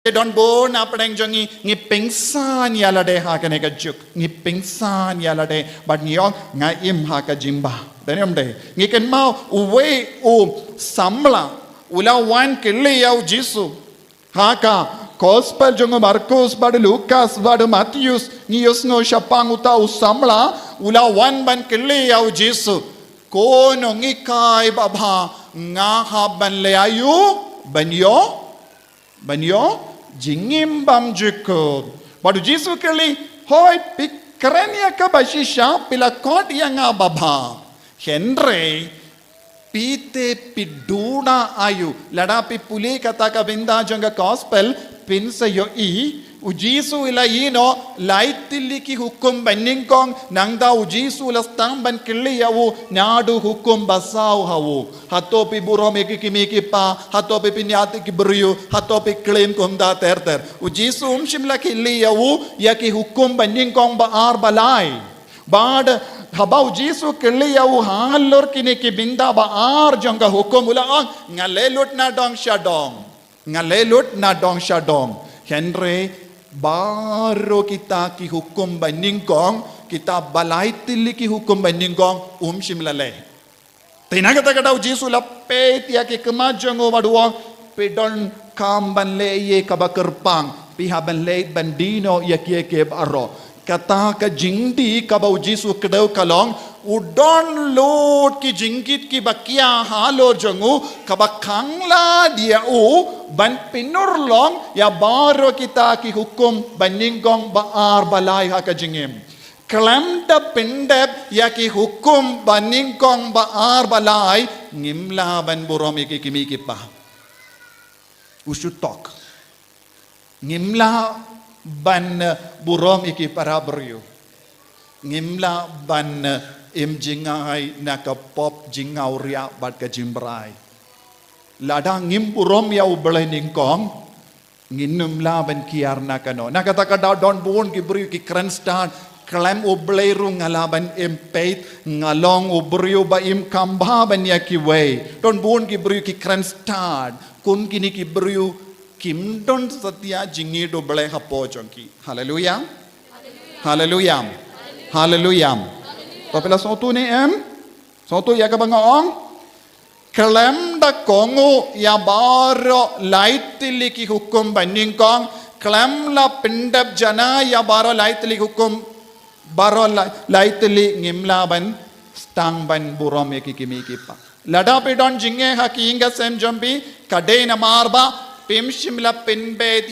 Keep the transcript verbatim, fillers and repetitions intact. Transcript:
Te don bun na pdeng jong ngi, ngi pynsan ïa lade ha kane ka juk. Ngi pynsan ïa lade, bad ngi ong nga im ha ka jingbah. Dei ne em dei? Ngi kynmaw uwei u samla u la wan kylli ïa u Jisu. Ha ka gospel jong u Markus bad u Lukas bad u Matius ngi ïohsngew shaphang uta u samla u la wan ban kylli ïa u Jisu. Ko nonghikai babha, nga hap ban leh aïu ban ïoh ban ïoh jingim bymjukut. Bad u Jisu u kylli, hooid, phi kren ïa kaba shisha, phi la khot ïa nga babha. Hynrei phi te phi duh na aïu? Lada phi pule kata ka bynta jong ka gospel, phin sa ïohi u Jisu u la ïehnoh lai tylli ki hukum banyngkong. Nangta u Jisu u la sdang ban kylli ïa u naduh hukum basaw ha u. Hato phi burom ïa ki kmie ki kpa, hato phi pynïaid ïa ki briew, hato phi klim kumta ter ter. U Jisu um shym la kylli ïa u ïa ki hukum banyngkong ba ar ba lai. Bad haba u Jisu u kylli ïa u halor kine ki bynta ba ar jong ka hukum, u la ong, nga leh lut na dong sha dong. Nga leh lut na dong sha dong. Hynrei baroh kita ki hukum banyngkong, kita ba lai tylli ki hukum banyngkong, um shym la leh. Te na kata ka daw u Jisu u la peit ïa ki khmat jong u bad u ong, phi donkam ban leh ïa kaba kyrpang, phi hap ban leit ban die noh ïa kiei kiei baroh. Kata ka jingdie kaba u Jisu u kdew ka long, u don lut ki jingkit kiba khia halor jong u, kaba khanglad ïa u ban pynurlong ïa baroh kita ki hukum banyngkong ba ar ba lai ha ka jingim. Khlem da pyndep ïa ki hukum banyngkong ba ar ba lai, ngim lah ban burom ïa ki kmie ki kpa. U shu tok. Ngim lah ban, eh, burom ïa ki para briew. Ngim lah ban, eh, im jngai na ka pop, jingngawriah bad ka jingbrai. Lada ngim burom ïa U Blei nyngkong, ngin ym lah ban kiar na kano. Na kata ka daw don bun ki briew ki kren stad, khlem U Blei ruh nga lah ban im peit, nga long u briew ba im kham bha ban ïa kiwei. Don bun ki briew ki kren stad, kum kine ki briew kim don satia jingïeit U Blei hapoh jong ki. Haleluya. Haleluya. Haleluya. To phi la sngewthuh ne em? Sngewthuh ïa kaba nga ong? Khlem da kohnguh ïa baroh lai tylli ki hukum banyngkong, khlem la pyndep janai ïa baroh lai tylli ki hukum, baroh lai, lai tylli, ngim lah ban sdang ban burom ïa ki kmie ki kpa. Lada phi don jingeh ha ki ïing ki sem jong phi, ka dei namar ba phim shym la pynbeit